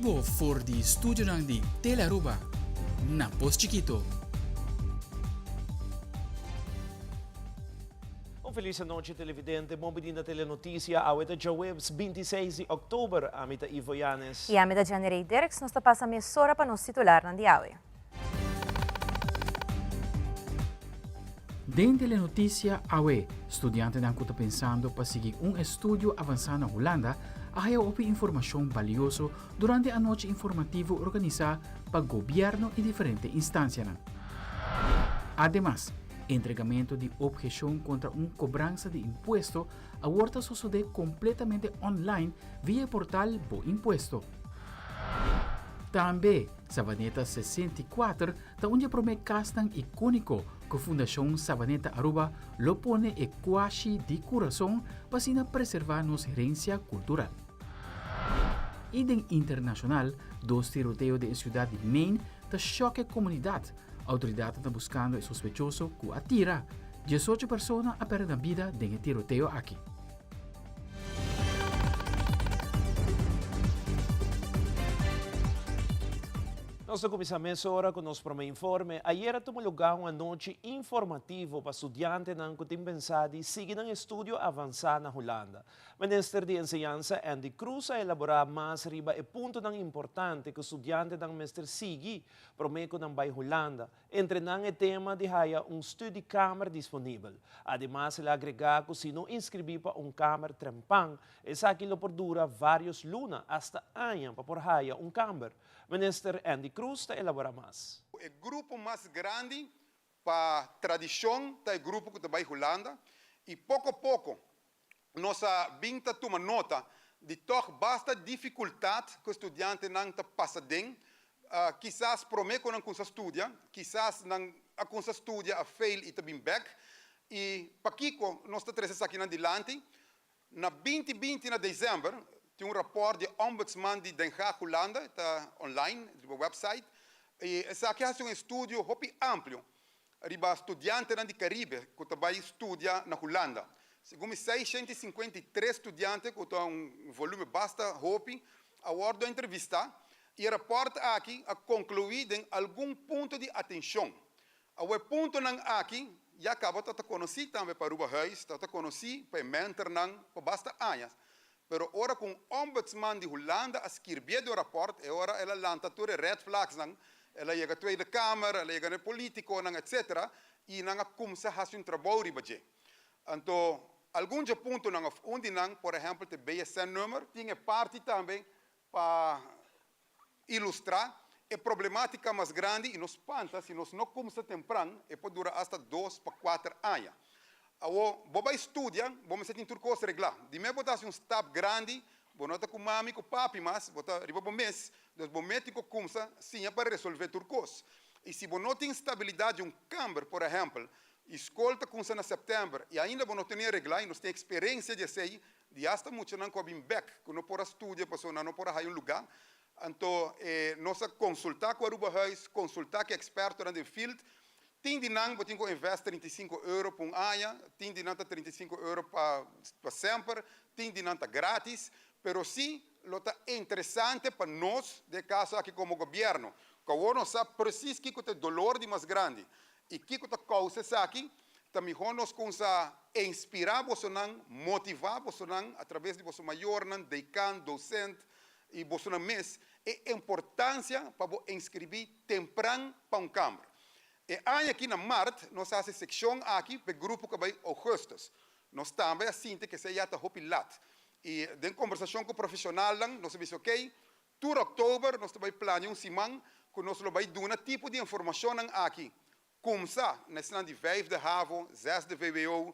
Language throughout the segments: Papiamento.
bibo for di studionan di Telearuba na Pos Chikito. Un felis anochi televidente, bon bini na Telenoticia, awe ta djaweps 26 di oktober, ami ta Ivo Yanes. I ami ta Jenny Rey Dirks, nos ta pasa mesora pa nos titularnan di awe. Den Telenoticia awe, studiantenan ku ta pensando pa sigui un estudio avansá na Hulanda a haya hopi informashon balioso durante anochi informativo organisá pa gobièrnu i diferente instansianan. Ademas, entregamentu di opheshon kontra un kobransa di impuesto awor ta sosodé kompletamente online via e portal Bo Impuesto. Tambe, Savaneta 64 ta un di e promé kasnan ikóniko ku Fundashon Savaneta Aruba lo pone e kuashi di kurason pa asina preservá nos herensia kultural. I den internashonal, dos tiroteo den e siudat di Maine ta shòk e komunidat. Outoridatnan ta buskando e sospechoso ku a tira. Diesocho persona a pèrdè nan bida den e tiroteo aki. Nos ta kuminsá mesora ku nos promé informe. Ayera tuma lugá un anochi informativo pa studiantenan ku tin pensá di sigui nan estudio avansá na Hulanda. Minister di Enseñansa Endy Croes a elaborá mas riba e puntonan importante ku studiantenan mester sigui promé ku nan bai Hulanda. Entre nan e tema di haya un studiekamer disponibel. Ademas el a agregá ku si no inskribí pa un kamer trempan, esaki lo por dura vários luna, asta aña pa por haya un kamber. Minister Endy Croes ta elaborá mas. E grupo mas grandi pa tradishon ta e grupo ku ta bai Hulanda i poko poko nos a bin ta tuma nota di tòg basta difikultat ku e studiantenan ta pasa den. Kisas promé ku nan kumsa studia, kisas nan a kumsa studia, a fail i ta bin bèk. I pakiko nos ta trese esakinan dilanti? Na 2020 na desèmber tin un rapòrt di e Ombudsman di Den Haag, Hulanda, e ta online riba wèpsait, i esaki a hasi un estudio hopi amplio riba studiantenan di Caribe cu ta bay studia na Hulanda. Segun mi 653 studiante, cu ta un volume basta hopi, a wordo entrevista y e rapport aki a conclui den algun punto di atencion. Awo e puntonan aki ya caba ta ta conoci tambe pa Aruba Huis, ta ta conoci pa e mentornan pa basta añas. Pero ora cu un ombudsman di Hulanda a skirbié di un rapport, e ora el a lanta tur e red flagsnan, el a yega Tweede Kamer, el a yega na e politiconan, etc. Y nan a cumsa haci un trabou riba dje. Anto, algun dje puntonan of un di nan, por ehempel, ta e BSN-nummer. Tin e parti tambe pa ilustrá e problemátika mas grandi i nos spanta si nos no kumsa tempran, e por dura asta dos pa kuater aña. Awor, bo bai studia, bo mester tin tur kos reglá. Di mes bo ta hasi un stap grandi, bo no ta ku mami ku papi mas, bo ta riba bo mes, dus bo mes tin ku kumsa siña pa resolvé tur kos. I si bo no tin stabilidat di un kamber, por ehèmpel, i skol ta kumsa na sèptèmber i ainda bo no tene reglá i nos tin eksperensia di esei, Di hasta muchanan ku a bin bek ku no por a studia pasobra nan no por a haya un lugá. Anto nos a konsultá ku Aruba Huis, konsultá ku e ekspertonan den field. Tin di nan bo tin ku invest 35 euro pa un aña, tin di nan ta 35 euro pa pa semper, tin di nan ta gratis. Pero si lo ta interesante pa nos, den e kaso aki komo gobièrnu, ku awor nos sa presis kiko ta e dolor di mas grandi i kiko ta kousa esaki, Ta mihó nos kumsa inspirá bosonan, motivá bosonan a traves di boso mayornan, dekan, dosent i bosonan mes e importansia pa bo inskribí tempran pa un kamber. E aña aki na mart nos a hasi sekshon aki pa e grupo ku a bai ougùstùs. Nos tambe a sinti ku esei ya ta hopi lat i den kombersashon ku profeshonalnan nos a bisa okey, tur òktober nos ta bai plania un siman ku nos lo bai duna tipo di informashonnan aki Kumsa na esnan di vijfde havo, zesde vwo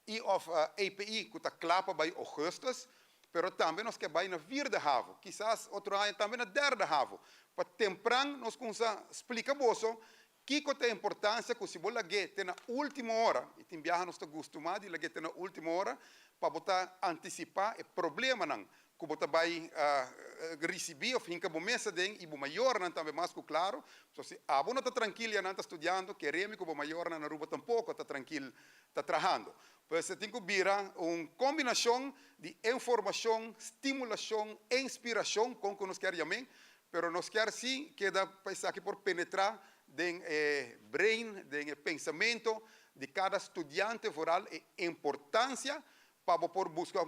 i of EPI ku ta kla pa bai ougùstùs, pero tambe nos ke bai na vierde havo, kisas otro aña tambe na derde havo. Pa tempran nos kumsa splika boso kiko ta e importansia ku si bo lag'é te na último ora, i tin biaha nos ta gustumá di lag'é te na último ora, pa bo ta antisipá e problemanan ku bo ta bai risibí òf hinka bo mes aden i bo mayornan tambe mas ku klaro. So si abo no ta trankil ya nan ta studiando, kere mi ku bo mayornan na Aruba tampoko ta trankil ta trahando. Pues e tin ku bira un kombinashon di informashon, stimulashon, inspirashon, kon ku nos kier yam'é, Pero nos kier sí keda pa esaki por penetrá den e brain, den e pensamento di kada studiante vooral e importancia pa bo por busca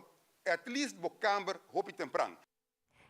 at least bo kamber hopi tempran.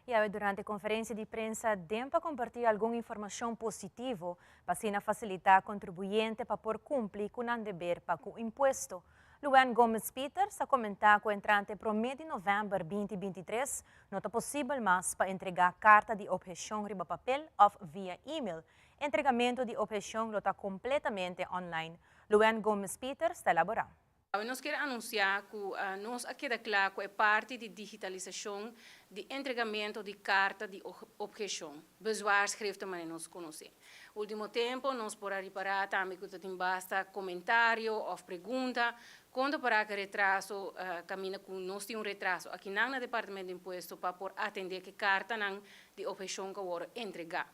I awe durante konferensia di prensa den pa kompartí algun informashon positivo pa asina fasilitá kontribuyente pa por kumpli ku nan deber pa ku impuesto. Luann Gomez Pieters a komentá ku entrante promé di novèmber 2023 no ta posibel mas pa entregá karta di opheshon riba papel òf via email. Entregamentu di opheshon lo ta kompletamente online. Luann Gomez Pieters ta elaborá. Awe nos kier anunsiá ku nos a keda kla ku e parti di digitalisashon di entregamentu di karta di opheshon, bezwaarschriften manera nos konosé. Ultimo tempu nos por a ripará tambe ku ta tin basta komentario òf pregunta konta para ku e retraso kaminda ku nos tin un retraso akinan na Departamento di Impuesto pa por atendé ku e kartanan di opheshon ku a wòrdu entregá.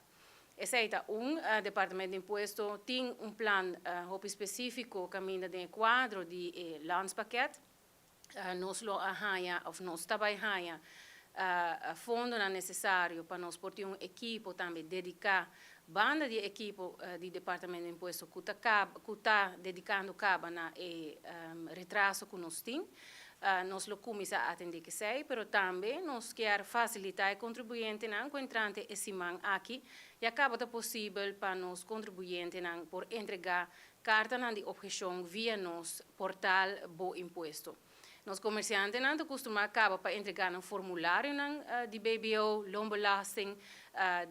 Esei ta un, Departamento di Impuesto tin un plan hopi spesífiko kaminda den e kuadro di e landspakket. Nos lo a haña òf nos ta bai haña fondonan nesesario pa nos por tin un ekipo tambe dediká banda di e ekipo di Departamento di Impuesto ku ta ku ta dedikando kaba na e retraso ku nos tin. Nos lo kuminsá atendé kesei, pero tambe nos kier fasilitá e kontribuyentenan ku entrante e siman aki ya kaba ta posibel pa nos kontribuyentenan por entregá kartanan di opheshon via nos portal Bo Impuesto. Nos komersiantenan ta kustumá kaba pa entregá nan formularionan di BBO, loonbelasting,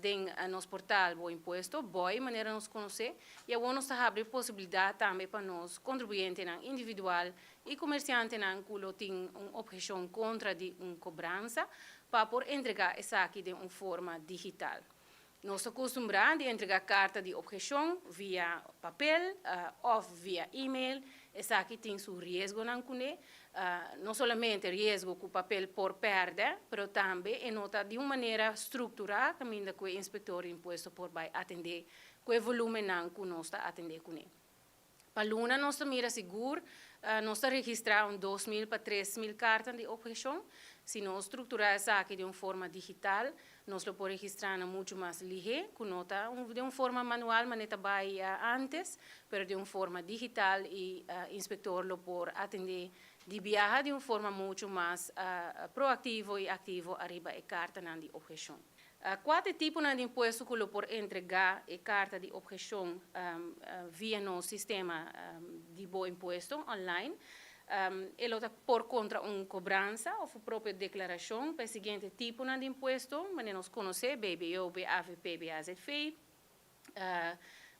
den nos portal Bo Impuesto, boi manera nos konosé, i awor nos ta habri posibilidat tambe pa nos kontribuyentenan individual i komersiantenan ku lo tin un opheshon kontra di un kobransa pa por entregá esaki den un forma digital. Nos ta kustumbrá di entregá karta di opheshon via papel òf via email. Esaki tin su riesgonan kuné, no solamente riesgo ku papel por pèrdè, pero tambe e no ta di un manera strukturá kaminda ku e inspektor di impuesto por bai atendé ku e volúmennan ku nos ta atendé kuné. Pa luna nos ta mira sigur, nos ta registrá un 2000 pa 3000 karta di opheshon. Si nos strukturá esaki den un forma digital, nos lo por registrá nan muchu mas lihé, ku no ta den un forma manual manera ta bai ántes, pero den un forma digital i inspektor lo por atendé di biaha di un forma muchu mas proaktivo i aktivo ariba e kartanan di opheshon. Kua ta e tiponan di impuesto ku lo por entregá e karta di opheshon via nos sistema di Bo Impuesto online? E lo ta por kontra un kobransa òf un propio deklarashon pa e siguiente tiponan di impuesto, manera nos konosé, BBO, BAVP, BAZV,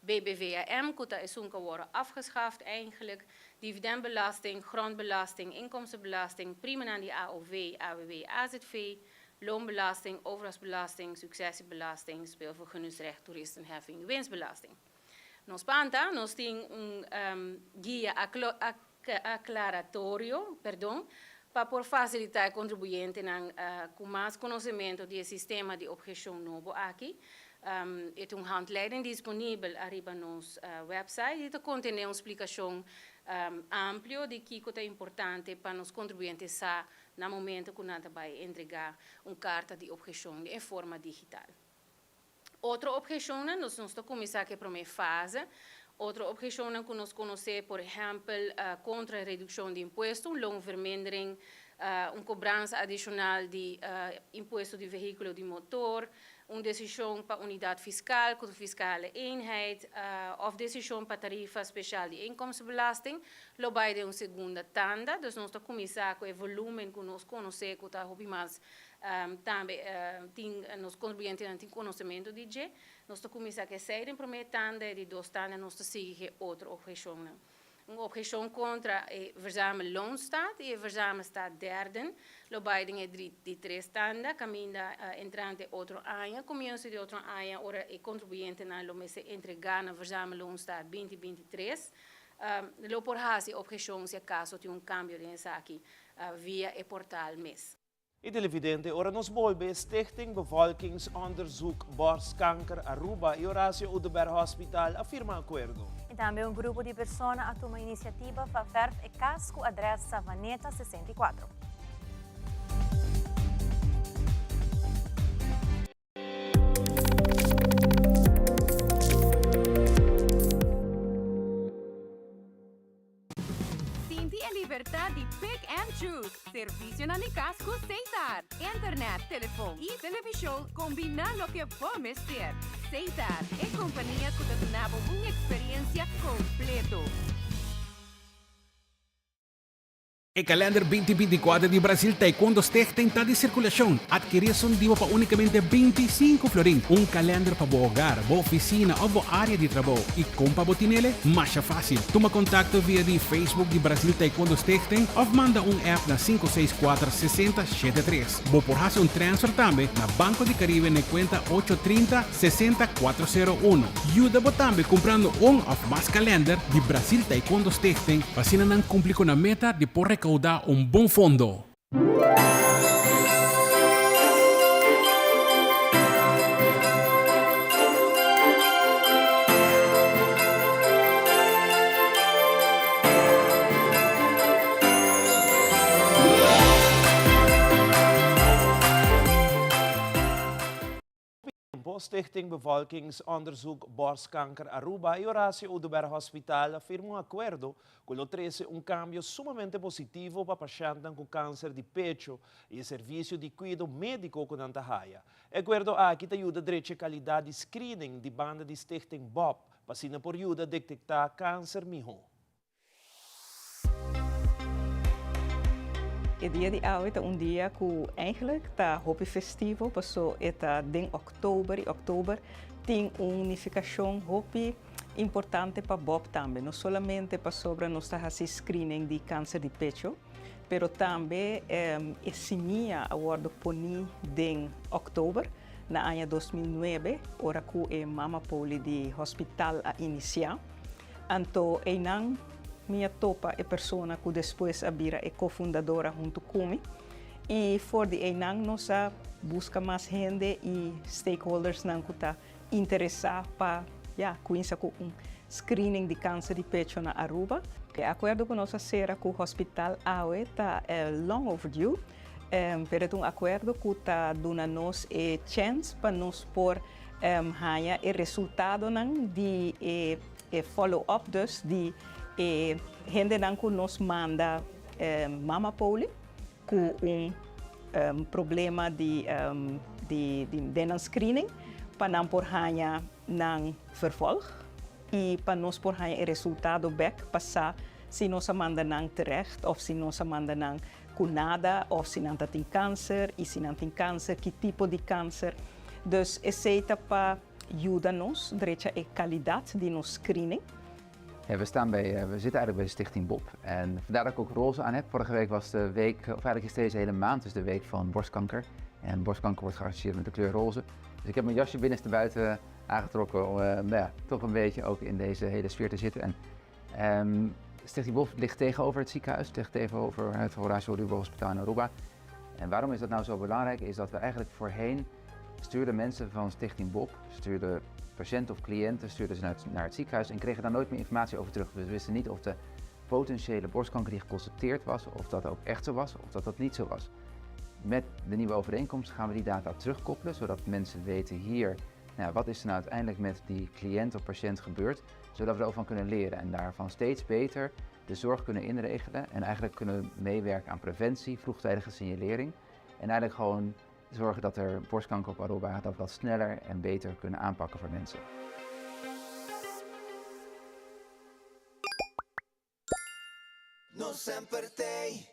BBVAM, ku ta esun ku a wòrdu afgeschaft eigenlijk, dividendbelasting, grondbelasting, inkomstenbelasting, primanan di AOV, AWB, AZV, loonbelasting, overdrachtsbelasting, successiebelasting, speelvergunningsrecht, toeristenheffing, winstbelasting. Nos panta, nos tin un guia aklaratorio, perdon, pa por fasilitá e kontribuyentenan ku mas konosementu di e sistema di opheshon nobo aki. E ta un handleiding disponibel ariba nos wèpsait i ta kontené un splikashon amplio di kiko ta importante pa nos kontribuyente sa na momento ku nan ta bai entregá un karta di opheshon den e forma digital. Otro opheshonnan, nos nos ta kuminsá ku e promé fase. Otro opheshonnan ku nos konosé, por ehèmpel, kontra redukshon di impuesto, un loonvermindering, un kobransa adishonal di impuesto di vehíkulo di motor, un desishon pa unidat fiskal ku fiskale eenheid òf desishon pa tarifa speshal di inkomstenbelasting lo bai den un segunda tanda. Dus nos ta kuminsá ku e volúmen ku nos konosé ku ta hopi mas Tambe tin nos kontribuyentenan tin konosementu di dje. Nos ta kuminsá ku esei den promé tanda i di dos tanda nos ta sigui ku e otro opheshonnan. Un opheshon kontra e verzamelloonstaat i e verzamelstaat derden lo bai den e di tres tanda kaminda entrante otro aña, komienso di otro aña ora e kontribuyentenan lo mester entregá na verzamelloonstaat 2023 lo por hasi opheshon si akaso tin un kambio den esaki via e portal mes. I televidente, ora nos bolbe, Stichting Bevolkingsonderzoek Borstkanker Aruba i Horacio Oduber Hospital a firma akuerdo. I tambe un grupo di persona a tuma inisiativa pa verf e kas ku adrès Savaneta 64. libertad di pick and choose. Servicionan di cas cu Setar. Internet, telefon y television combina loke bo mester. Setar, e compania cu ta duna bo un experiencia completo. E kalender 2024 di Brasil Taekwondo Stichting ta di sirkulashon. Adkirí esun dibo pa únikamente 25 florin. Un kalender pa bo hogar, bo ofisina òf bo área di trabou. I kon pa bo tinele? Masha fásil. Tuma kontakto via di Facebook di Brasil Taekwondo Stichting òf manda un app na sinku seis kuater sesenta shete tres. Bo por hasi un transfer tambe na Banco di Caribe na e kuenta ocho trinta sesenta kuater sero uno. Yuda bo tambe kumprando un òf mas kalender di Brasil Taekwondo Stichting pa asina nan kumpli ku nan meta di por rekoudá un bon fondo. Tempo, Stichting Bevolkingsonderzoek Borstkanker Aruba y Horacio Oduber Hospital a firma un acuerdo cu lo trece un cambio sumamente positivo pa pashentnan cu cancer di pecho y e servicio di cuido medico cu nan ta haya. E acuerdo aki ta yuda drecha e calidad di screening di banda di Stichting Bob pa asina por yuda detecta cancer miho. E dia di awe ta un dia ku eigenlijk ta hopi festivo paso e ta den oktober i oktober tin un nifikashon hopi importante pa Bob tambe. No solamente pasobra nos ta hasi screening di kanser di pecho, pero tambe e simia a wòrdu poni den oktober na aña 2009 ora ku e Mama Poli di hospital a inisiá. Anto einan mi a topa e persona ku despues a bira e kofundadora huntu ku mi. I for di einan nos a buska mas hende i stakeholdersnan ku ta interesá pa, ya, kuinsa ku un screening di kanser di pecho na Aruba. E akuerdo ku nos a sera ku hospital awe ta long overdue, pero e ta un akuerdo ku ta duna nos e chèns pa nos por Haña e resultadonan di e e follow up dus di e hendenan ku nos manda Mama Poli ku un problema di di den nan screening pa nan por haña nan vervolg i pa nos por haña e resultado bek pa sa si nos a manda nan terecht of si nos a manda nan ku nada òf si nan ta tin kanser i si nan tin kanser ki tipo di kanser. Dus esei ta pa yuda nos drecha e kalidat di nos screening. Ja, we staan bij, we zitten eigenlijk bij Stichting Bob en vandaar dat ik ook roze aan heb. Vorige week was de week, of eigenlijk is deze hele maand dus de week van borstkanker. En borstkanker wordt geassocieerd met de kleur roze. Dus ik heb mijn jasje binnenstebuiten aangetrokken om nou ja, toch een beetje ook in deze hele sfeer te zitten. En Um, Stichting Bob ligt tegenover het ziekenhuis, ligt tegenover het Horacio Oduber Hospitaal in Aruba. En waarom is dat nou zo belangrijk? Is dat we eigenlijk voorheen stuurden mensen van Stichting Bob, stuurden patiënten of cliënten, stuurden ze naar het, naar het ziekenhuis en kregen daar nooit meer informatie over terug. We wisten niet of de potentiële borstkanker die geconstateerd was, of dat ook echt zo was, of dat dat niet zo was. Met de nieuwe overeenkomst gaan we die data terugkoppelen, zodat mensen weten hier, nou, wat is er nou uiteindelijk met die cliënt of patiënt gebeurd, zodat we er ook van kunnen leren en daarvan steeds beter de zorg kunnen inregelen en eigenlijk kunnen meewerken aan preventie, vroegtijdige signalering en eigenlijk gewoon zorgen dat er borstkanker op Aruba, dat we dat sneller en beter kunnen aanpakken voor mensen. Nos semper t'ey.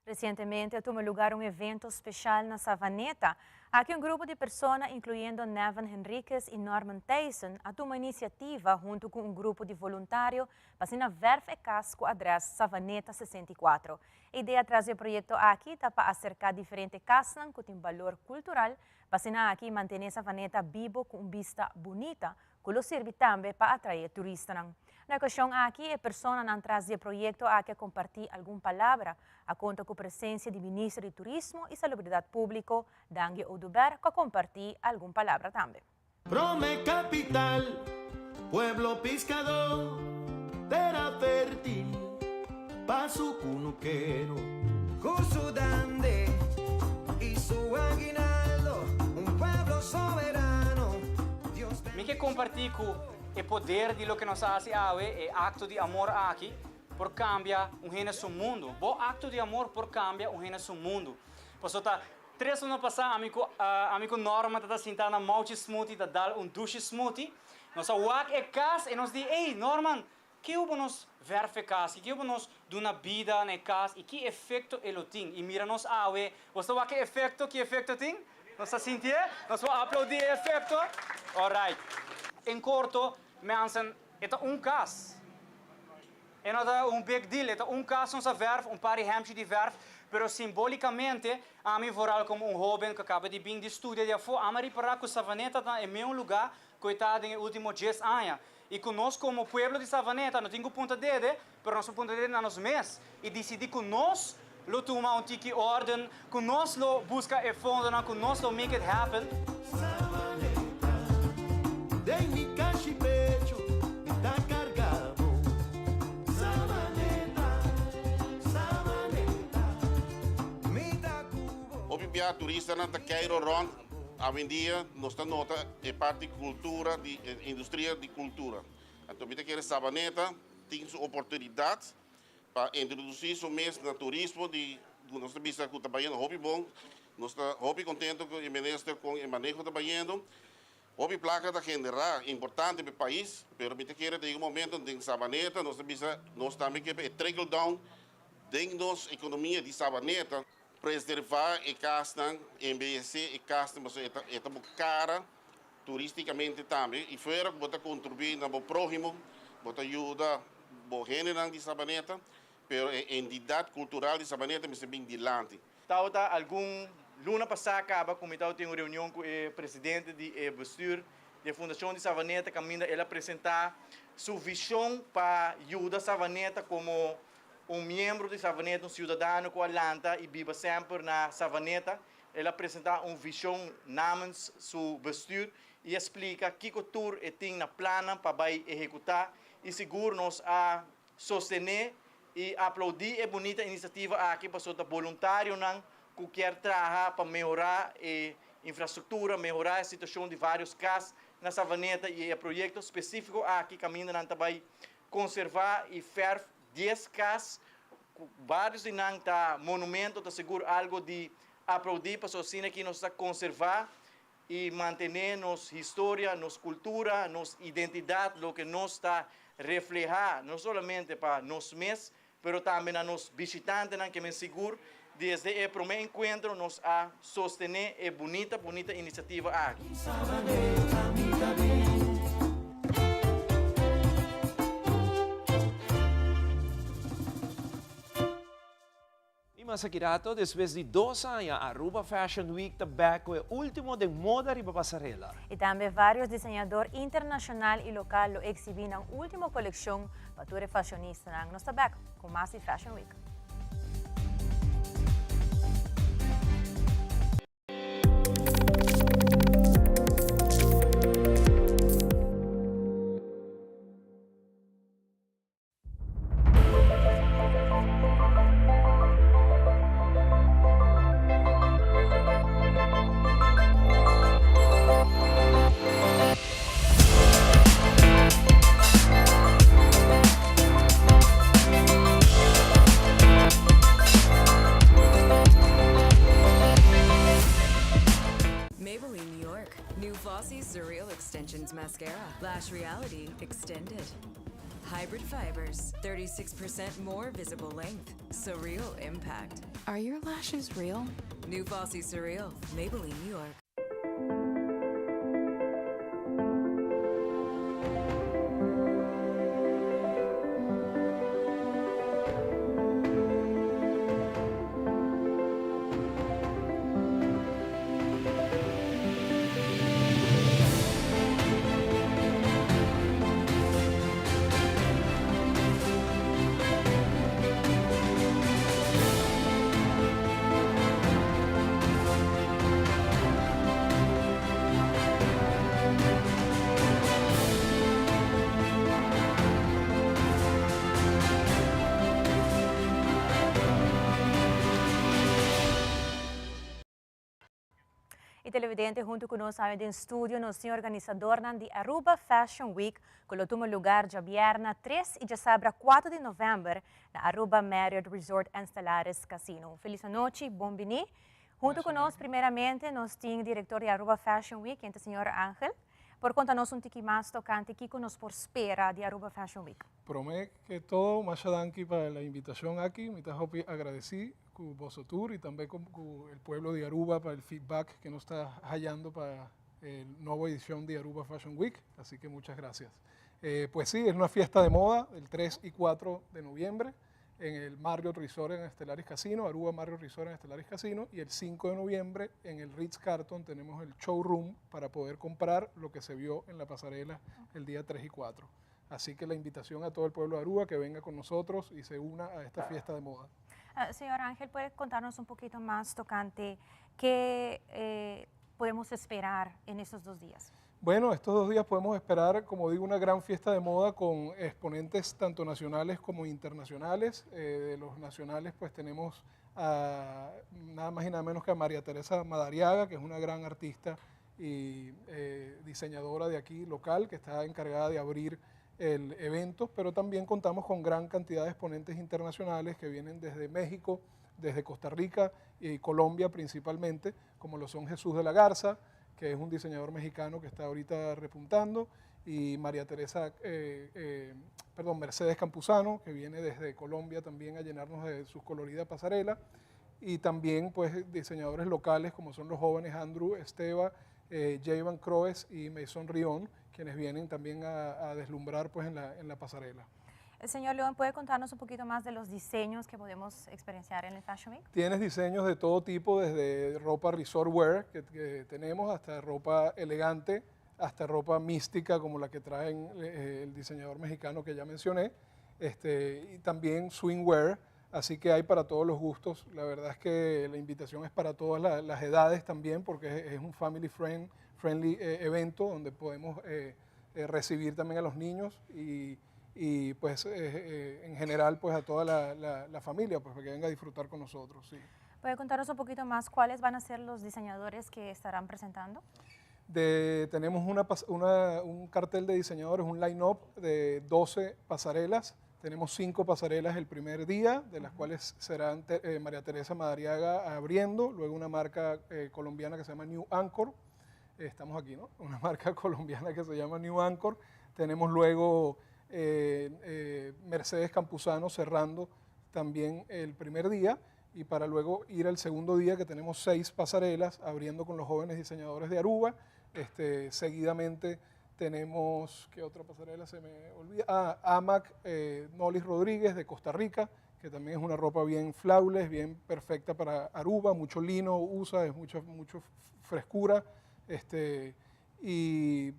Recientemente a tuma lugar un evento special na Savaneta. Aki un grupo di persona, incluyendo Nevin Henriquez y Norman Thijssen, a tuma iniciativa hunto cu un grupo di voluntario pa asina verf e cas cu adres Savaneta 64. E idea tras di e proyecto aki ta pa acerca diferente casnan cu tin balor cultural pa asina aki mantene Savaneta bibo cu un bista bunita ku lo sirbi tambe pa atraé turistanan. Na e okashon aki e personanan tras di e proyekto aki a kompartí algun palabra, a konta ku presensia di Minister di Turismo i Salubridat Públiko, Dangui Oduber, ku a kompartí algun palabra tambe. Prome capital, pueblo piscadó, tera fértil pa su cunukero. Cu su dande y su aguinaldo, un pueblo soberano, Dios Mi ke kompartí ku e poder di loke nos a hasi awe, e akto di amor aki. por kambia un hende su mundu. Bo akto di amor por kambia un hende su mundu. Pasobra ta tres luna pasá ami ku ami ku Norman ta ta sintá na Mouchi Smoothie ta dal un dushi smoothie. Nos a wak e kas i nos di, Ey, Norman, Kiu bo nos verf e kas i kiu bo nos duna bida na e kas i ki efekto e lo tin? I mira nos awe, bo sa wak e efekto, ki efekto tin? Nos ta sintié? Nos por aplaudí e efekto? Alright. En korto, mensen, e ta un kas. E no ta un big deal, e ta un kas nos a verf, un par di hèmchi di verf, pero simbolikamente, ami vooral komo un hóben ku a kaba di bin di studia di afó, ami a ripará ku Savaneta ta e meun lugá ku e ta den e último djes aña. I ku nos komo pueblo di Savaneta no tin ku punta dede, pero nos por punta dede na nos mes i disidí ku nos lo tuma un tiki órden, ku nos lo buska e fondonan, ku nos lo make it happen. Savaneta, den mi kashi pecho mi ta karga bo. Savaneta, Savaneta, mi ta ku bo. Hopi bia turistanan ta keiro rond. Awendia nos ta nota e parti cultura di e industria di cultura. Anto mi ta kere Sabaneta tin su oportunidad pa introduci su mes na turismo di cu nos ta bisa cu ta bayendo hopi bon. Nos ta hopi contento cu e minister con e maneho ta bayendo. Hopi placa ta genera importante pa e pais, pero mi ta kere ta yega un momento den Sabaneta nos ta bisa nos tambe ke pa e trickle down den nos economia di Sabaneta. Preservá e kasnan, embeyesé e kasnan pasobra e ta e ta bo kara turístikamente tambe i fuera ku bo ta kontribuí na bo próhimo, bo ta yuda bo hendenan di Sabaneta, pero e entidat kultural di Sabaneta mester bin dilanti. Tabata algun luna pasá kaba ku mi tabatin un reunion ku e presidente di e bestuur di e Fundashon di Savaneta kaminda el a presentá su vishon pa yuda Savaneta komo Un miembro di Savaneta, un siudadano ku a lanta i biba semper na Savaneta, el a presentá un vishon namens su bestuur i a splika kiko tur e tin na plannan pa bai ehekutá i sigur nos a sostené i aplaudí e bunita inisiativa aki pasobra ta boluntarionan ku kier traha pa mehorá e infrastruktura, mehorá e situashon di vários kas na Savaneta i e proyekto spesífiko aki kaminda nan ta bai Konservá i fèrf dies kas, ku vários di nan ta monumento, ta sigur algu di aplaudí pasobra asina aki nos ta konservá i mantené nos historia, nos kultura, nos identidat, loke nos ta reflehá no solamente pa nos mes, pero tambe na nos bishitantenan ke men sigur desde e promé enkuentro nos a sostené e bunita bunita inisiativa aki. I mas aki rato, despues di dos aña, Aruba Fashion Week ta bek ku e ultimo den moda riba pasarela. I tambe varios diseñador internashonal i lokal lo eksibí nan ultimo kolekshon pa tur e fashionistanan. Nos ta bek ku mas di Fashion Week. Maybelline New York, new Flossy Surreal Extensions Mascara, Lash Reality Extended. Hybrid fibers, 36% more visible length. Surreal impact. Are your lashes real? New Fossy Surreal, Maybelline New York. Y televidente, hunto cu nos den studio, nos tin organisadornan di Aruba Fashion Week, cu lo tuma luga diabierna 3 y diasabra 4 di november na Aruba Marriott Resort and Stellaris Casino. Feliz nochi, bon bini. Hunto cu nos, primeramente, nos tin director di Aruba Fashion Week, e señor Angel. Por conta nos un tiki mas tocante kico nos por spera di Aruba Fashion Week. Prome cu tur, masha danki pa e invitacion aki. Mi ta agradeci cu boso tur y tambe cu e pueblo di Aruba pa e feedback cu nos ta hayando pa e nobo edicion di Aruba Fashion Week. Así que muchas gracias. Pues sí, es una fiesta de moda el 3 y 4 de noviembre en el Marriott Resort en Stellaris Casino, Aruba Marriott Resort en Stellaris Casino, y el 5 de noviembre en el Ritz Carlton tenemos el showroom para poder comprar lo que se vio en la pasarela el día 3 y 4. Así que la invitación a todo el pueblo de Aruba que venga con nosotros y se una a esta fiesta de moda. Señor Ángel, ¿puede contarnos un poquito más tocante qué podemos esperar en estos 2 días? Bueno, estos 2 días podemos esperar, como digo, una gran fiesta de moda con exponentes tanto nacionales como internacionales. De los nacionales, pues tenemos a nada más y nada menos que a María Teresa Madariaga, que es una gran artista y diseñadora de aquí local, que está encargada de abrir el evento, pero también contamos con gran cantidad de exponentes internacionales que vienen desde México, desde Costa Rica y Colombia principalmente, como lo son Jesús de la Garza, que es un diseñador mexicano que está ahorita repuntando, y María Teresa, perdón, Mercedes Campuzano, que viene desde Colombia también a llenarnos de su colorida pasarela, y también, pues, diseñadores locales como son los jóvenes Andrew Esteva, Javan Croes y Mason Rión, quienes vienen también a deslumbrar, pues, en la pasarela. El señor León, ¿puede contarnos un poquito más de los diseños que podemos experienciar en el Fashion Week? Tienes diseños de todo tipo, desde ropa resort wear que tenemos, hasta ropa elegante, hasta ropa mística como la que traen el diseñador mexicano que ya mencioné, y también swimwear, así que hay para todos los gustos. La verdad es que la invitación es para todas las edades también, porque es un family friendly evento donde podemos recibir también a los niños y, pues, en general, pues, a toda la familia, pues, para que venga a disfrutar con nosotros. Sí. ¿Puede contarnos un poquito más cuáles van a ser los diseñadores que estarán presentando? Tenemos un cartel de diseñadores, un line-up de 12 pasarelas. Tenemos cinco pasarelas el primer día, de las cuales serán María Teresa Madariaga abriendo, luego una marca colombiana que se llama New Anchor. Estamos aquí, ¿no? Una marca colombiana que se llama New Anchor. Tenemos luego Mercedes Campuzano cerrando también el primer día y para luego ir al segundo día, que tenemos seis pasarelas abriendo con los jóvenes diseñadores de Aruba. Seguidamente tenemos, ¿qué otra pasarela se me olvida? Ah, Amac Nolis Rodríguez de Costa Rica, que también es una ropa bien flawless, bien perfecta para Aruba, mucho lino usa, es mucho, mucho frescura. Y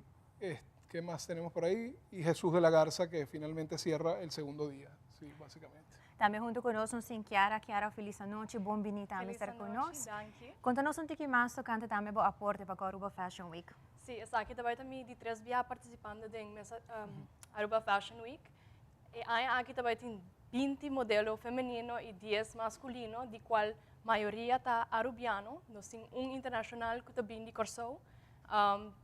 ¿qué más tenemos por ahí? Y Jesús de la Garza, que finalmente cierra el segundo día, sí, básicamente. Tambe hunto cu nos tin Kiara. Kiara, feliz nochi, bon bini tambe estar cu nos. Conta nos un tiki mas tocante tambe bo aporte pa Aruba Fashion Week. Si, esaki tambe ta mi di tres biaha participando den Aruba Fashion Week. Y aki tambe tin 20 modelo femenino y 10 masculino, di cual mayoria ta arubiano. Nos tin un internacional cu ta bin di Corsou.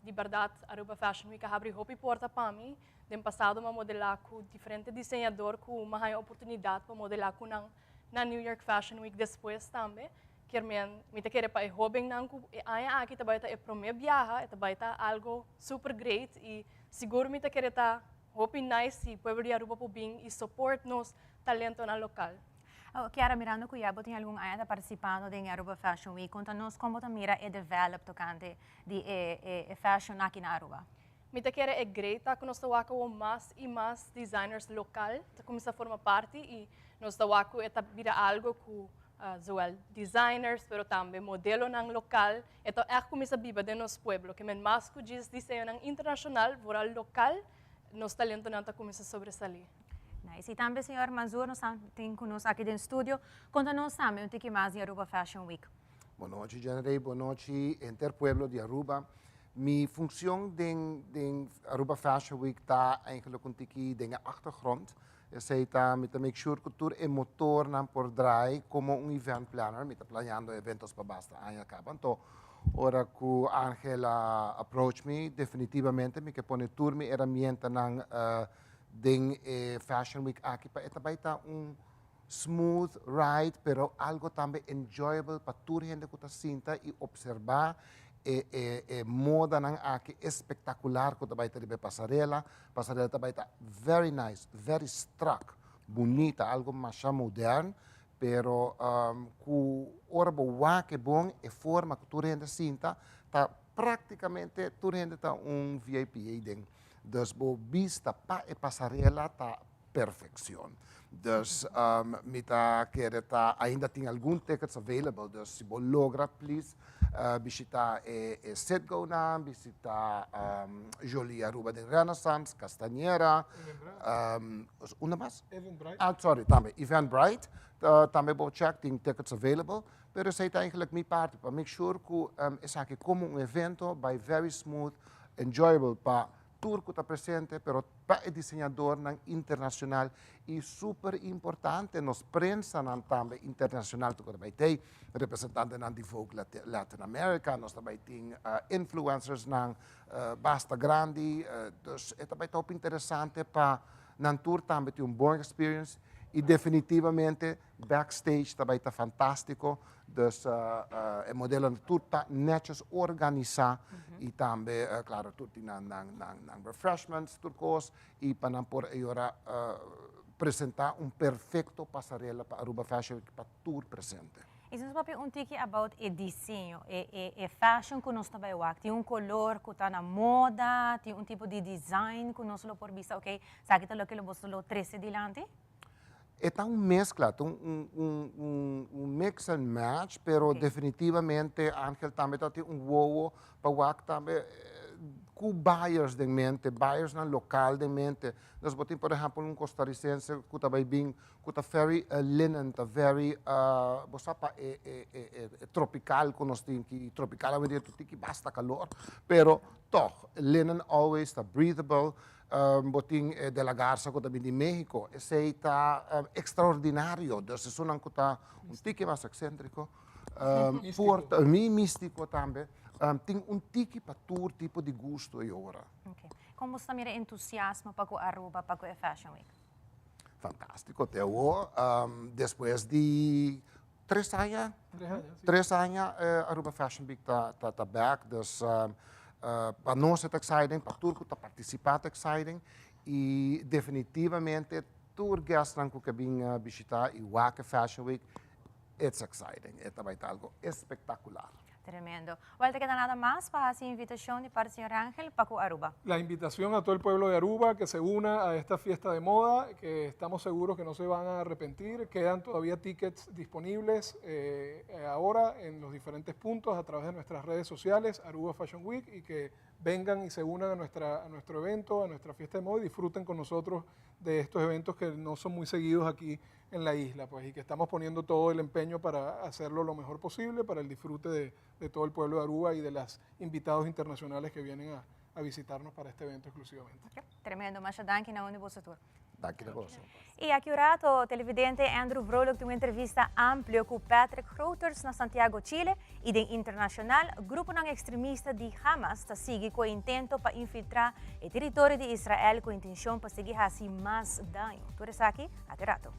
Di berdad, Aruba Fashion Week a habri hopi porta pa mi. Den pasado, m'a modela cu diferente diseñador cu m'a oportunidad pa modela cu nan na New York Fashion Week despues tambe. Kiermen, mi ta kere pa e hobennan cu e aña aki tambe ta e prome biaha, e tambe ta algo super great y sigur mi ta kere ta hopi nice si pueblo di Aruba por bin y support nos talentonan local. Oh, Kiara, mirando cu ya tin algun aña participando den Aruba Fashion Week, conta nos con ta mira e develop tocante di e fashion aki na Aruba. Mi ta kere e great cu nos ta wak mas y mas designers local ta cuminsa forma parti y nos ta wak e ta bira algo cu zowel designers pero tambe modelonan local e ta echt cuminsa biba den nos pueblo, kiermen mas cu diseño internacional, vooral local, nos talentonan ta cuminsa sobresali. Nice. Y tambe, señor Manzur, nos tin cu nos aki den studio. Conta nos tambe un tiki mas di Aruba Fashion Week. Bon nochi, General. Bon nochi, henter pueblo di Aruba. Mi funcion den Aruba Fashion Week ta eigenlijk un tiki den achtergrond. Esey ta mi ta make sure cu tur e motornan por draai como un event planner. Mi ta planeando evento pa basta aña caba. Anto, Ora ku Angel a approach mi, definitivamente mi ke pone tur mi herramientanan den e Fashion Week aki pa e ta bai ta un smooth ride, pero algo tambe enjoyable pa tur hende ku ta sinta i observa e e e modanan aki espektakular ku ta bai ta riba e pasarela. Pasarela ta bai ta very nice, very strak, bunita, algo masha modern, pero ku ora bo wak e bon, e forma ku tur hende sinta ta praktikamente tur hende ta un VIP eiden. Dus bo bista pa e pasarela ta perfeccion. Dus mi ta kere ta ainda tin algun tickets available, dus si bo logra please bishita e e Citgo nan, bishita Jolie Aruba den Renaissance, Castañera, unda mas? Eventbrite. Ah sorry tambe Eventbrite tambe bo check tin tickets available, pero esey ta eigenlijk mi parti pa make sure cu esaki como un evento bay very smooth, enjoyable pa tur cu ta presente, pero pa e diseñadornan internacional y super importante nos prensanan tambe internacional cu ta bay tey, representantenan di Vogue Latin America, nos ta bay tin influencersnan basta grandi, dus e ta bay ta hopi interesante pa nan tur tambe tin un bon experience y definitivamente Backstage ta bay ta fantastico, dus e modelonan tur ta netjes organisa y tambe claro tur tin nan nan refreshments tur cos y pa nan por eyora presenta un perfecto pasarela pa Aruba Fashion Week pa tur presente. Y si nos papia un tiki about e diseño, e fashion cu nos ta bay wak, tin un color cu ta na moda, tin un tipo di design cu nos lo por bisa ok, esaki ta loke lo boso lo trece dilanti? E ta un mezcla, ta un, un, un, un mix and match, pero definitivamente Angel tambe ta tin un wowo pa wak tambe cu buyers den mente, buyersnan local den mente. Nos bo tin por ehempel un costarricense cu ta bay bin cu ta very linen, ta very, bo sa pa e, e, e, e tropical cu nos tin ki, tropical awendia tur tin ki basta calor, pero toch linen always ta breathable. Bo tin e De La Garza ku ta bin di Mexico. Esei ta extraordinario. Dus esunnan ku ta un tiki mas eksentriko, por ta, mi mistiko tambe, tin un tiki pa tur tipo di gusto e ora. Ok. Kon bo sta mira entusiasmo pa ku Aruba pa ku e Fashion Week? Fantástiko te awor. Despues di tres aña, tres aña Aruba Fashion Week ta ta back. Dus pa nos e ta exciting, pa tur ku ta partisipá ta exciting i definitivamente tur guestnan ku ke bin bishitá i wak e Fashion Week, it's exciting. E ta bai ta algo espektakular. Tremendo. Wel ta keda nada mas pa haci invitacion di parti señor Rangel pa cu Aruba. La invitacion a todo el pueblo de Aruba que se una a esta fiesta de moda, que estamos seguros que no se van a arrepentir. Quedan todavía tickets disponibles eh, ahora en los diferentes puntos a través de nuestras redes sociales, Aruba Fashion Week, y que vengan y se unan a, nuestra, a nuestro evento, a nuestra fiesta de moda y disfruten con nosotros de estos eventos que no son muy seguidos aquí en la isla, pues, y que estamos poniendo todo el empeño para hacerlo lo mejor posible, para el disfrute de, de todo el pueblo de Aruba y de los invitados internacionales que vienen a, a visitarnos para este evento exclusivamente. Okay. Tremendo, masha danki na un boso tur. Danki na boso. Y aki un rato, televidente Andrew Vrolijk tin un entrevista amplio cu Patrick Groters na Santiago, Chile y den internacional, gruponan extremista di Hamas ta sigui cu e intento pa infiltra e teritorio di Israel cu intencion pa sigui haci mas daño. Tur esaki aki rato.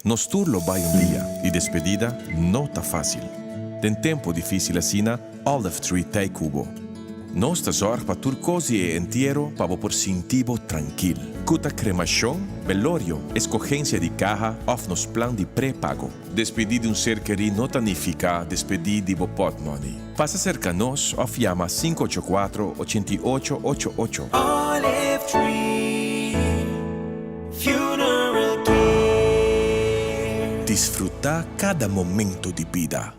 Nos tur lo bai un dia y despedida no ta facil. Den tempo dificil asina, Olive Tree t'ei cu bo. Nos ta zorg pa tur cos di e entiero pa bo por sinti bo trankil. Cu ta cremacion, belorio, escogencia di caha of nos plan di prepago. Despedí di un ser kerí no ta nifiká despedí di bo pòtmòni. Pasa serka nos òf yama 584 88 88. Olive Tree Funeral Care. Disfrutá kada momento di bida.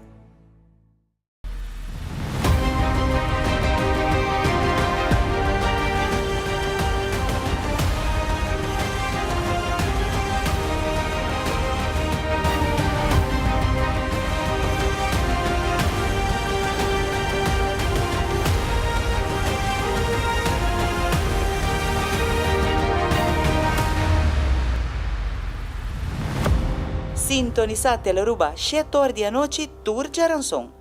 Sintonisa Telearuba shet'or di anochi tur djaranson.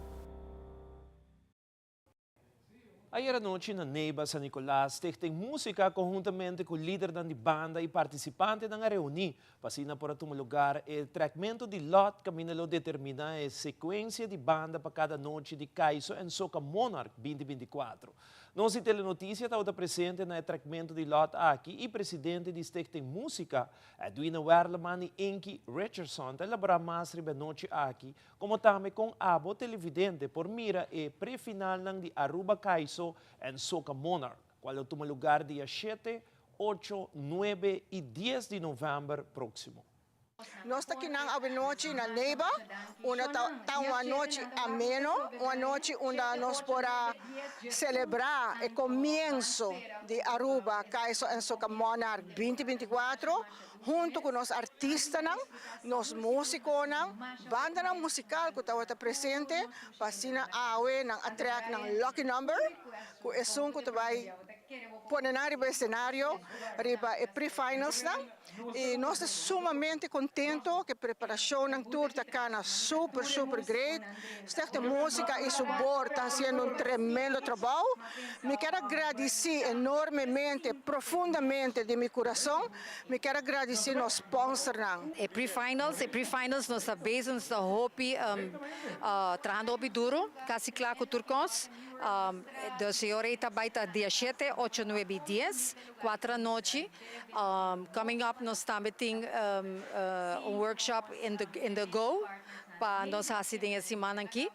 Ayera nochi na Neiba, San Nicolas, Stichting Musica conhuntamente cu lidernan di banda y participantenan a reuni pa asina por a tuma lugar e trekmento di lot caminda lo determina e secuencia di banda pa cada nochi di Kaiso en Soca Monarch 2024. Nos di Telenoticia tabata presente na e trekmento di lot aki y presidente di Stichting Musica, Edwina Werleman y Inky Richardson ta elabora mas riba e nochi aki Como tambe con abo televidente por mira e pre-finalnan di Aruba Kaiso en Soca Monarch, cual lo tuma lugar dia shete, ocho, nuebe y dies di november proximo. Nos ta kinan awenochi na Neiba, unda ta ta un anochi ameno, un anochi unda nos por a celebra e comienso di Aruba Kaiso en Soca Monarch binti 24. Hunto cu nos artistanan, nos musiconan, bandanan musical cu tabata presente pa asina awe nan a trek nan lucky number cu esun cu ta bay pone nan riba escenario riba e pre-finalsnan y nos ta sumamente contento cu e preparacionnan tur ta cana super super great. Stichting Musica y su board ta haciendo un tremendo trabao. Mi kier a gradici enormemente, profundamente di mi curason. Mi kier a gradici nos sponsornan. E pre-finals, e pre-finals nos ta bezig, nos ta hopi trahando hopi duro, casi cla cu tur cos. Dus e ora ei ta bay ta dia shete, ocho, nuebe y dies, cuatro anochi. Coming up nos tambe tin un workshop in the in the go pa nos haci den e simannan aki.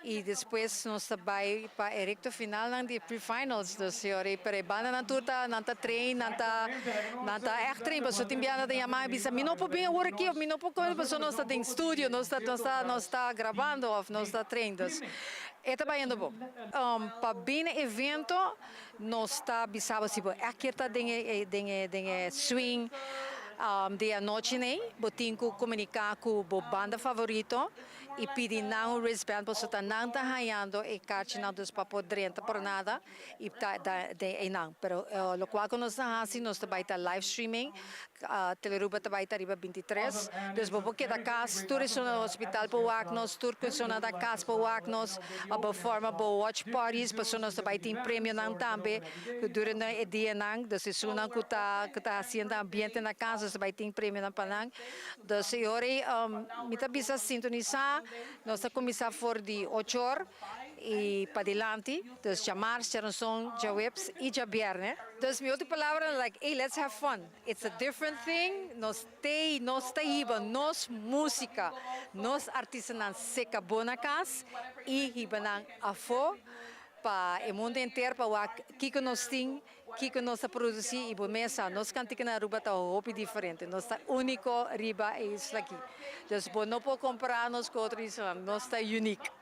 Y despues nos ta bay pa e recto finalnan di e pre-finals. Dus e ora ei, pero e bandanan tur ta, nan ta train, nan ta, nan ta echt train. Pasobra tin biaha nan ta yama mi bisa, mi no por bin awor aki of mi no por come pasobra nos ta den studio, nos ta, nos ta, nos ta grabando of nos ta train. Dus e ta bayendo bon. Pa bin na evento nos ta bisa bo si bo echt kier ta den e, den e, den e swing di e anochi nei, bo tin cu comunica cu bo banda favorito. y pidi nan un wristband pasobra ta nan ta hañando e karchinan dus pa por drenta por nada y ta den eynan. Pero locual cu nos ta haci nos ta bay ta live streaming, Telearuba ta bay ta riba 23, dus bo por keda cas tur esun na hospital por wak nos, tur cu esun na cas por wak nos, of bo forma bo watch parties pasobra nos ta bay tin premionan tambe durante e dianan, dus esunnan cu ta cu ta haciendo ambiente na cas nos ta bay tin premionan pa nan. Dus e ora ei mi ta bisa sintonisá, nos ta kuminsá for di ocho or i padilanti, dus djamars, djaranson, djaweps i djabièrnè. Dus mi otro palabra like, ey, let's have fun, it's a different thing, nos t'ei, nos ta hiba nos músika, nos artistanan seka bo na kas i hiba nan afó pa e mundu henter pa wak kiko nos tin. Kiko nos ta produci y bo mes sa, nos cantica na Aruba ta hopi diferente, nos ta unico riba e isla aki. Dus bo no por compara nos cu otro islanan, nos ta unique.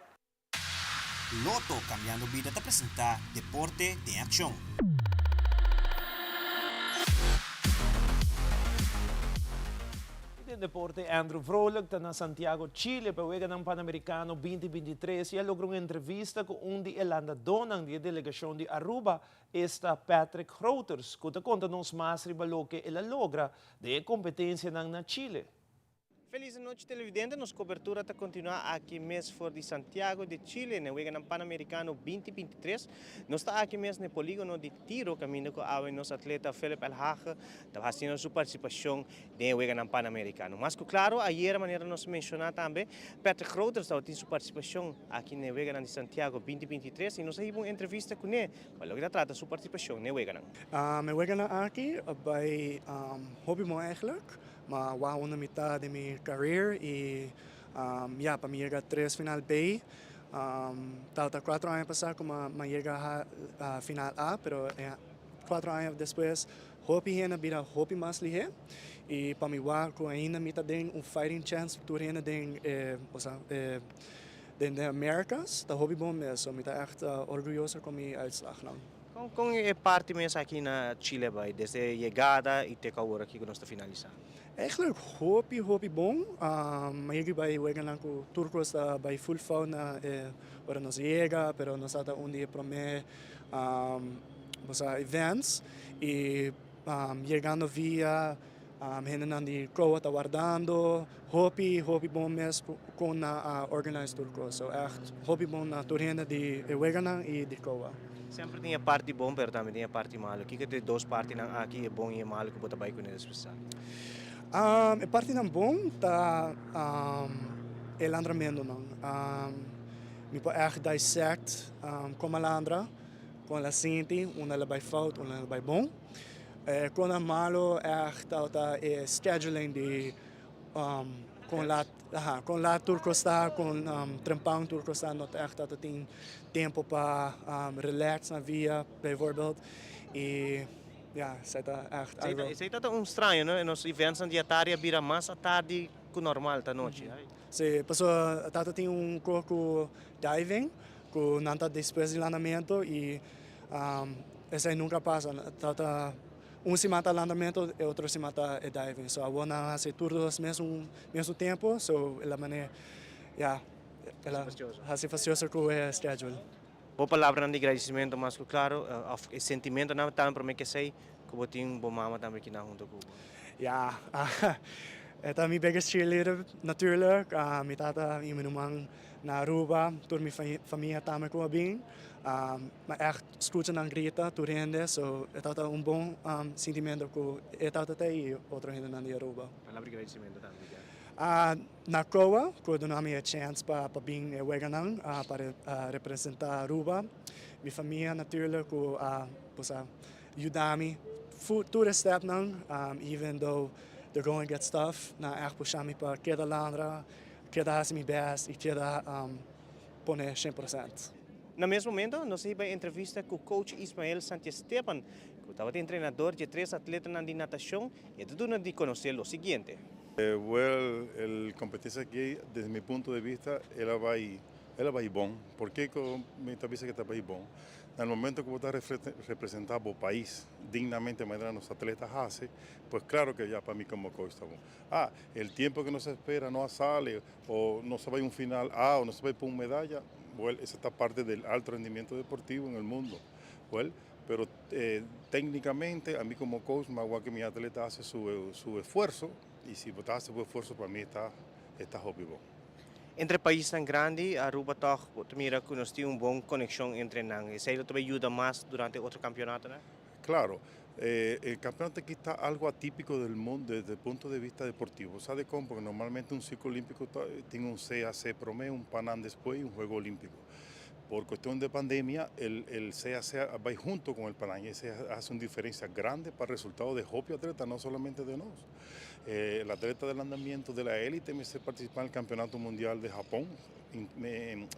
Lotto Cambiando Bida ta presenta Deporte den Accion. Y den deporte Andrew Vrolijk ta na Santiago, Chile pa e Weganan Panamericano 2023 y a logra un entrevista cu un di e landadonan di e delegacion di Aruba Esta Patrick Groters ku ta konta nos mas riba loke el a logra den e kompetensianan na Chile. Felis anochi televidente, nos cobertura ta continua aki mes for di Santiago de Chile na e Weganan Panamericano 2023. Nos ta aki mes na e poligono di tiro caminda cu awe nos atleta Philip Elhage ta haciendo su participacion den e Weganan Panamericano. Mas cu claro, ayera manera nos a menciona tambe, Patrick Groters tabatin su participacion aki na e Weganan di Santiago 2023 y nos a hiba un entrevista cune pa loke ta trata su participacion na e weganan. E weganan aki a bay hopi bon eigenlijk, ma wou unda mi ta den mi career y ya pa mi yega tres final B, tabata cuatro aña pasa cu mi a yega final A, pero cuatro aña despues Hopi hende a bira hopi mas lihé i pa mi wak ku ainda mi ta den un fighting chance tur hende den e osea e den de Americas ta hopi bon mes so mi ta ègt orguyoso ku mi uitslagnan. Kon kon e parti mes aki na Chile bai desde e yegada i te ku awor aki ku nos ta finalisá? Eigenlijk hopi hopi bon. Mi a yega bai weganan ku tur kos ta bai full fout na e ora nos yega pero nos a ta un di e promé Bo sa events y yegando via Hendenan di COA ta wardando hopi hopi bon mes con nan a organize tur cos. So echt hopi bon na tur hende di e weganan y di COA. Semper tin e parti bon pero tambe tin e parti malo. Kiko ta e dos partinan aki, e bon y e malo ku bo ta bai kuné despues aki? E partinan bon ta e landramentonan. Mi por echt dissect con a landra, con el a sinti, unda el a bai fout, unda el a bai bon. E kosnan malo echt tabata e scheduling di kon laat, aha, kon laat tur kos ta, kon trempan tur kos ta, no ta echt tabata tin tempo pa relax na via bijvoorbeeld y ya, esei ta echt algo. Esei ta un straño no, nos eventsnan di atardi a bira mas atardi ku normal ta nochi. Si, pasobra tabata tin un kos ku diving ku nan ta despues di landamento y Esei nunca pasa. Ta ta un siman ta landamento e otro siman ta e diving. So awor nan a hasi tur dos mesun mesun tempo so el a mane ya el a hasi fastioso ku e schedule. Bo palabranan di gradicimento mas ku claro of e sentimentonan tambe prome ke esei ku bo tin bo mama tambe kinan hunto ku bo. Ya e ta mi biggest cheerleader natuurlijk. Mi tata i mi ruman na Aruba, tur mi famia tambe ku a bin. Ma ègt skucha nan grita tur hende, so e tabata un bon sintimentu ku e tabata te i otro hendenan di Aruba. Palabra di gradisimentu tambe di Gary. Na COA ku a duna mi e chèns pa pa bin e weganan pa representá Aruba. Mi famia naturlijk ku a pues a yuda mi tur e stèpnan even though the going gets tough nan a ègt pusha mi pa keda landra, keda hasi mi bèst i keda pone 100%. Na mes momento nos a hiba e entrevista ku coach Ismael Santiesteban, ku tabata entrenador dje tres atletanan di natashon i a ta duna di konosé lo siguiente. Well, el competencia aki, desde mi punto de vista, el a bay, el a bay bon. Por ke mi ta bisa ke ta bay bon? Na el momento ku bo ta representa bo pais dignamente manera nos atleta hasi, pues claro ke ya pa mi como coach ta bon. Ah, el tiempo ke nos espera no a sali o no sa bay un final A o no sa bay pa un medaya, well, esa ta parte del alto rendimiento deportivo en el mundo. Well, pero tecnicamente ami como coach mi a wak mi atleta haci su su esfuerzo y si bo ta haci bo esfuerzo pa mi ta ta hopi bon. Entre paisnan grandi, Aruba tog bo ta mira cu nos tin un bon conexion entre nan. Esey lo ta bay yuda mas durante otro campeonatonan? Claro, e campeonato aki ta algo atípico del mundo desde el punto de vista deportivo. Sa dicon? Porque normalmente un ciclo olímpico ta tin un CAC prome, un Pan Am despues y un Juego Olímpico. Por cuestion de pandemia el el CAC a bay junto con el Pan Am y ese hace un diferencia grande pa resultado de hopi atleta, no solamente de nos. El atleta del andamiento de la élite mester participa en el campeonato mundial de Japón,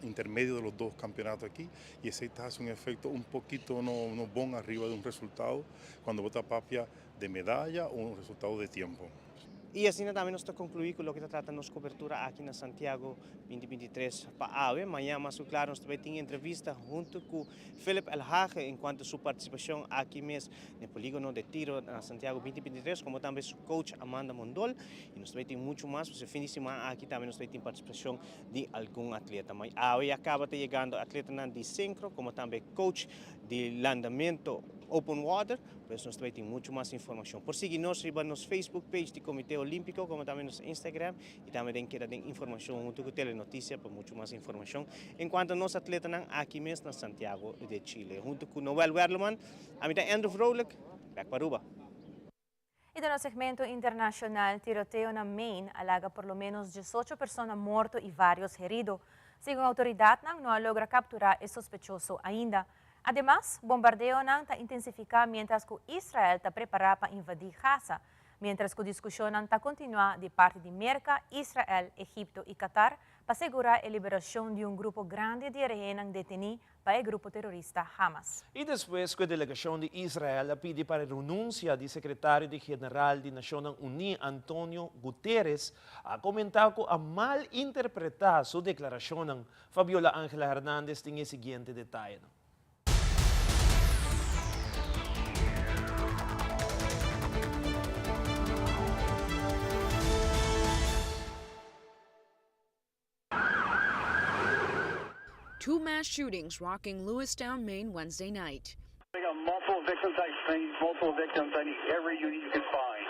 intermedio de los dos campeonatos aki y esey ta haci un efecto un poquito no no bon arriba de un resultado cuando bo ta papia de medaya o un resultado de tiempo. Y asina tambe nos ta conclui cu loke ta trata nos cobertura aki na Santiago 2023 pa awe. Mañan mas cu claro nos ta bay tin entrevista hunto cu Philip Elhage en cuanto su participacion aki mes n'e Poligono de Tiro na Santiago 2023 como tambe su coach Amanda Mondol. Y nos ta bay tin mucho mas pasobra e fin di siman aki tambe nos ta bay tin participacion di algun atleta. Ma awe ya caba ta yegando atletanan di Syncro como tambe coach di landamento Open Water, pues nos ta bay tin mucho mas informacion. Por sigui nos riba nos Facebook page di Comite Olimpico como tambe nos Instagram y tambe den keda den informacion hunto cu Telenoticia pa mucho mas informacion en cuanto nos atletanan aki mes na Santiago de Chile. Hunto cu Noel Werleman, ami ta Andrew Vrolijk, bek pa Aruba. Y den nos segmento internacional, tiroteo na Maine a laga por lo menos 18 persona morto y varios herido. Segun autoridadnan no a logra captura e sospechoso ainda. Ademas, bombardeonan ta intensifica mientras cu Israel ta prepara pa invadi Gaza, mientras cu discusionnan ta continua di parti di Merca, Israel, Egipto y Qatar pa segura e liberacion di un grupo grandi di rehennan deteni pa e grupo terorista Hamas. I despues ku e delegashon di Israel a pidi pa e renunsia di sekretario di general di Nashonnan Uní Antonio Guterres a komentá ku a mal interpretá su deklarashonnan. Fabiola Angela Hernandez tin e siguiente detayenan. Two mass shootings rocking Lewistown, Maine Wednesday night. We got multiple victims, I need multiple victims. I need every unit you can find.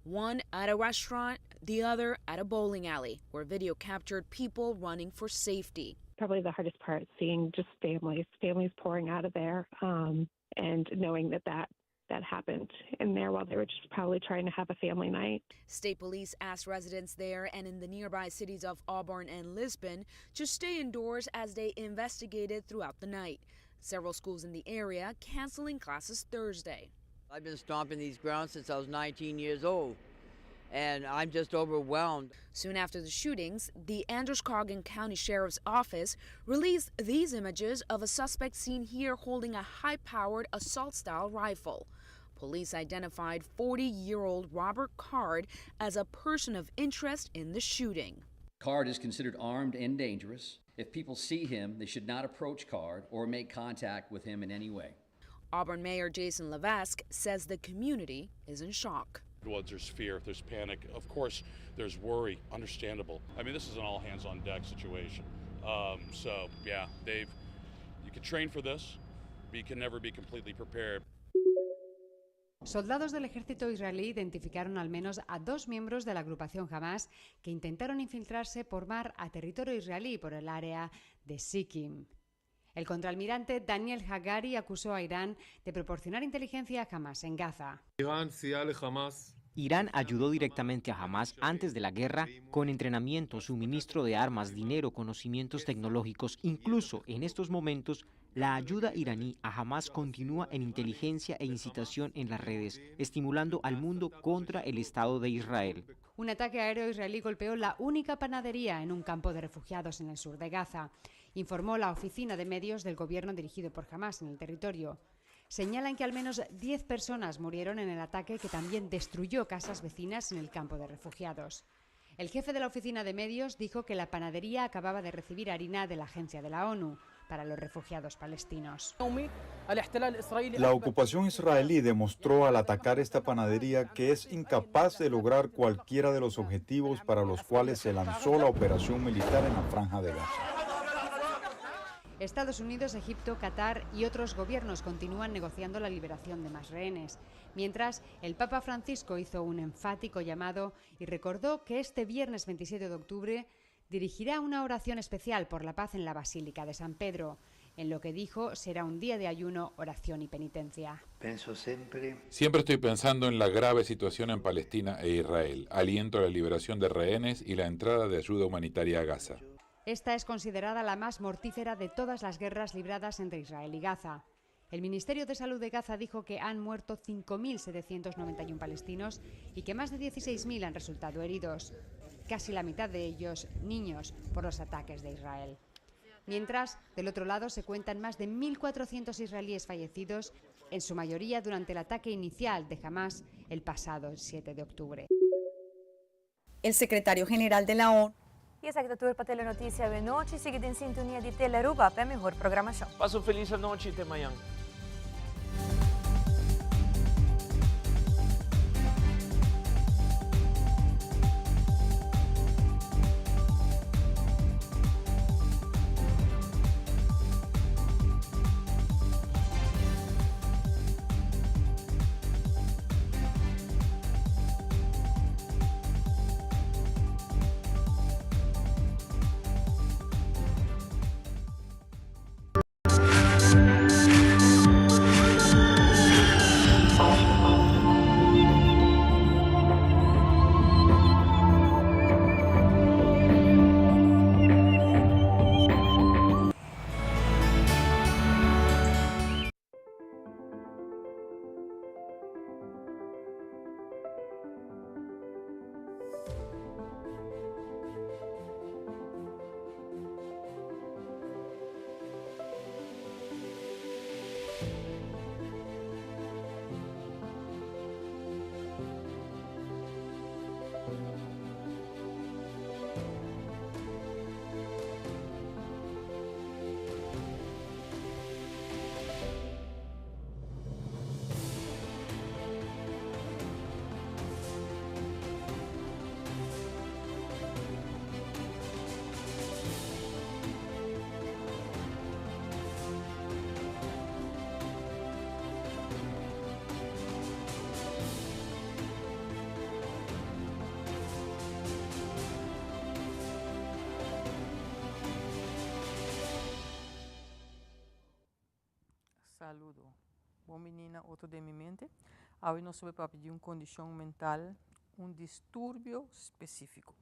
One at a restaurant, the other at a bowling alley, where video captured people running for safety. Probably the hardest part, seeing just families, families pouring out of there, um, and knowing that that that happened in there while they were just probably trying to have a family night. State police asked residents there and in the nearby cities of Auburn and Lisbon to stay indoors as they investigated throughout the night. Several schools in the area canceling classes Thursday. I've been stomping these grounds since I was 19 years old, and I'm just overwhelmed. Soon after the shootings, the Androscoggin County Sheriff's Office released these images of a suspect seen here holding a high powered assault style rifle. Police identified 40 year old Robert Card as a person of interest in the shooting. Card is considered armed and dangerous. If people see him, they should not approach Card or make contact with him in any way. Auburn Mayor Jason Levesque says the community is in shock. Well, there's fear, there's panic. Of course, there's worry, understandable. I mean, this is an all hands on deck situation. Um, so, yeah, they've, you can train for this, but you can never be completely prepared. Soldados del ejército israelí identificaron al menos a dos miembros de la agrupación Hamas que intentaron infiltrarse por mar a territorio israelí por el área de Sikkim. El contraalmirante Daniel Hagari acusó a Irán de proporcionar inteligencia a Hamas en Gaza. Irán ayudó directamente a Hamas antes de la guerra con entrenamiento, suministro de armas, dinero, conocimientos tecnológicos. Incluso en estos momentos, la ayuda iraní a Hamas continúa en inteligencia e incitación en las redes, estimulando al mundo contra el Estado de Israel. Un ataque aéreo israelí golpeó la única panadería en un campo de refugiados en el sur de Gaza, informó la oficina de medios del gobierno dirigido por Hamas en el territorio. Señalan que al menos 10 personas murieron en el ataque que también destruyó casas vecinas en el campo de refugiados. El jefe de la oficina de medios dijo que la panadería acababa de recibir harina de la agencia de la ONU para los refugiados palestinos. La ocupación israelí demostró al atacar esta panadería que es incapaz de lograr cualquiera de los objetivos para los cuales se lanzó la operación militar en la franja de Gaza. Estados Unidos, Egipto, Qatar y otros gobiernos continúan negociando la liberación de más rehenes. Mientras, el Papa Francisco hizo un enfático llamado y recordó que este viernes 27 de octubre dirigirá una oración especial por la paz en la Basílica de San Pedro. En lo que dijo será un día de ayuno, oración y penitencia. Siempre estoy pensando en la grave situación en Palestina e Israel. Aliento a la liberación de rehenes y la entrada de ayuda humanitaria a Gaza. Esta es considerada la más mortífera de todas las guerras libradas entre Israel y Gaza. El Ministerio de Salud de Gaza dijo que han muerto 5.791 palestinos y que más de 16.000 han resultado heridos, casi la mitad de ellos niños, por los ataques de Israel. Mientras, del otro lado se cuentan más de 1.400 israelíes fallecidos, en su mayoría durante el ataque inicial de Hamas el pasado 7 de octubre. El secretario general de la ONU I esaki ta tur pa Telenoticia awe nochi. Sigui den sintonia di Telearuba pa e mehor programacion. Pasa un feliz anochi y te mañan. Saludo. Bon bini na otro Den Mi Mente. Awe nos ta papia di un condicion mental, un disturbio specifico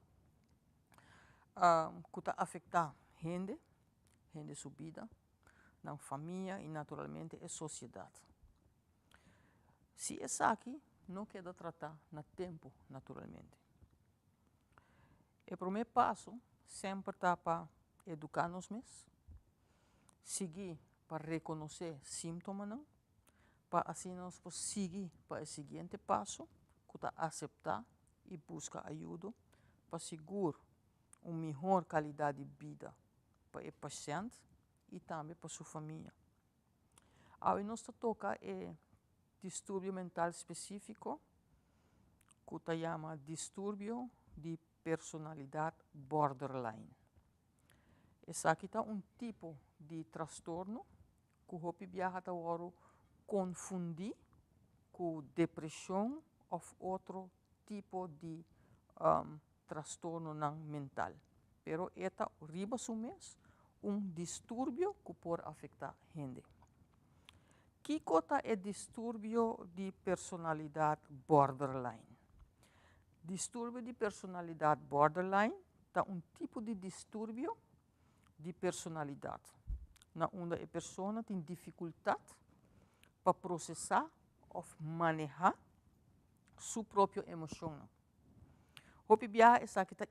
cu ta afecta hende, hende su bida, nan famia y naturalmente e sociedad. Si esaki no keda trata na tempo, naturalmente. E prome paso semper ta pa educa nos mes, sigui pa reconoce sintomanan, pa asina nos por sigui pa e siguiente paso, cu ta acepta y busca ayudo pa sigur un mihor calidad di bida pa e pashent y tambe pa su famia. Awe nos ta toca e disturbio mental specifico cu ta yama disturbio di personalidad borderline. Esaki ta un tipo di trastorno cu hopi biaha ta wordo confundi cu depresion of otro tipo di trastornonan mental. Pero e ta riba su mes un disturbio cu por afecta hende. Kico ta e disturbio di personalidad borderline? Disturbio di personalidad borderline ta un tipo di disturbio di personalidad na unda e persona tin dificultad pa procesa of maneha su propio emocionnan. Hopi biaha esaki ta